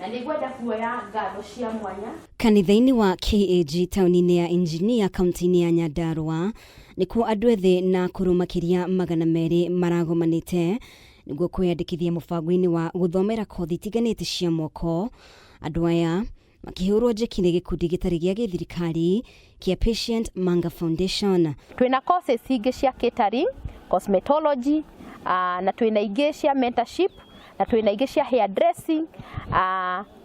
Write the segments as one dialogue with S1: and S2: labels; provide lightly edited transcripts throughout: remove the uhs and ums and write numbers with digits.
S1: Na nĩngwenda kuoya ngatho cia mwanya.
S2: Kanitha-inĩ wa KAG taũni-inĩ ya Engineer kaunti-inĩ ya Nyandarua nĩkuo andũ ethĩ na akũrũ makĩria 200 maragomanĩte nĩguo kwĩyandĩkithia mũbango-inĩ wa gũthomera kothi itiganĩte cia moko. Andũ aya makĩhũrwo njeki nĩ gĩkundi gĩtarĩ gĩa gĩthirikari kĩa Patient Manga Foundation.
S1: Twĩna courses ingĩ cia catering, cosmetology, na twĩna ingĩ cia mentorship, na twĩna ingĩ cia hair dressing,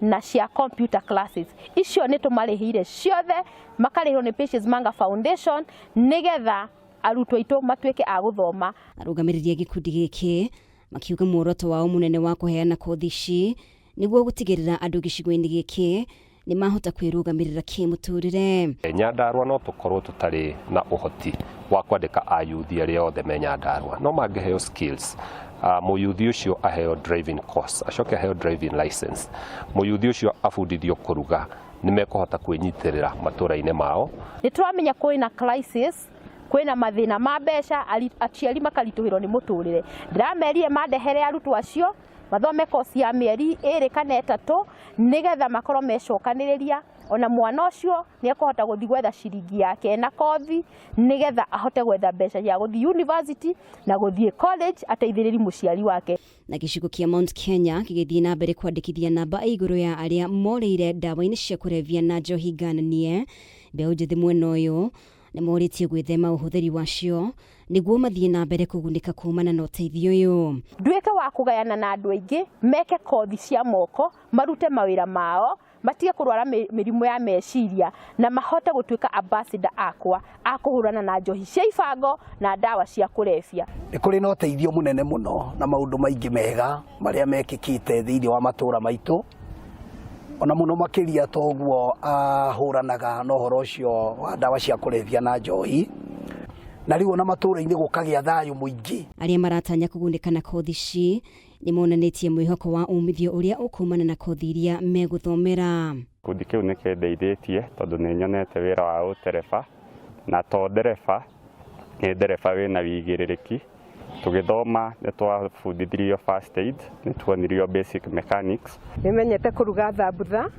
S1: na cia computer classes. Icio nĩ tũmarĩhĩire ciothe, makarĩhwo nĩ Patience Manga Foundation nĩgetha arutwo aitũ matuĩke a gũthoma.
S2: Arũgamĩrĩri a gĩkundi gĩkĩ makiuga muoroto wao mũnene wa kũheana kothi ici nĩguo gũtigĩrĩra andũ gĩcigo-inĩ gĩkĩ nĩ mahota kwĩrũgamĩrĩra kĩmũtũrĩre.
S3: Nyandarua no tũkorwo tũtarĩ na ũhoti wa kwandĩka ayuthi arĩa othe me Nyandarua, no mangĩheo skills, mũyuthi ũcio aheo driving course, acoke aheo driving license, mũyuthi ũcio abundithio kũruga, nĩ mekũhota kwĩnyitĩrĩra matũra-inĩ mao.
S1: Nĩ tũramenya kwĩna crisis, kwĩna mathĩna ma mbeca, aciari makaritũhĩrwo nĩ mũtũrĩre. Ndĩramerire mandehere arutwo acio mathome kosi ya mĩeri 2 kana 3 nĩgetha makorwo mecokanĩrĩria, ona mwana ũcio nĩ ekũhota gũthiĩ gwetha ciringi yake na kothi nĩgetha ahote gwetha mbeca cia gũthiĩ university na gũthiĩ college ateithĩrĩrie mũciari wake.
S2: Na gĩcigo kĩa Mount Kenya gĩgĩthiĩ na mbere kwandĩkithia namba igũrũ ya arĩa morĩire ndawa-inĩ cia kũrebia na njohi ngananie. Mbeũ njĩthĩ mwena ũyũ nĩ morĩtio gwĩthema ũhũthĩri wacio nĩguo mathiĩ na mbere kũgunĩka kumana na ũteithio ũyũ.
S1: Nduĩke wa kũgayana na andũ aingĩ meke kothi cia moko, marute mawĩra mao, matige kũrwara mĩrimũ ya meciria na mahote gũtuĩka ambassador akwa a kũhũrana na njohi cia ibango na ndawa cia kũrebia.
S4: Nĩ kũrĩ na ũteithio mũnene mũno na maũndũ maingĩ mega marĩa mekĩkĩte thĩinĩ wa matũũra maitũ, ona mũno makĩria toguo ahũranaga na ũhoro ũcio wa ndawa cia kũrebia na njohi, na rĩu ona matũũra-inĩ gũkagĩa thayũ mũingĩ.
S2: Arĩa maratanya kũgunĩka na kothi ici nĩ monanĩtie mwĩhoko wa umithio ũrĩa ũkumana na kothi iria megũthomera.
S5: Gĩkundi kĩu nĩ kĩndeithĩtie tondũ nĩ nyonete wĩra wa ũtereba, na to ndereba, nĩ ndereba wĩna wĩigĩrĩrĩki. Tũgĩthoma nĩ twabundithirio first aid, nĩ tuonirio basic mechanics.
S6: Nĩ menyete kũruga thambutha,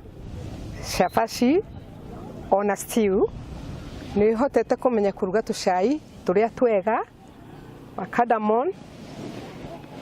S6: cabaci ona stew. Nĩ hotete kũmenya kũruga tũcai tũrĩa twega, cardamom.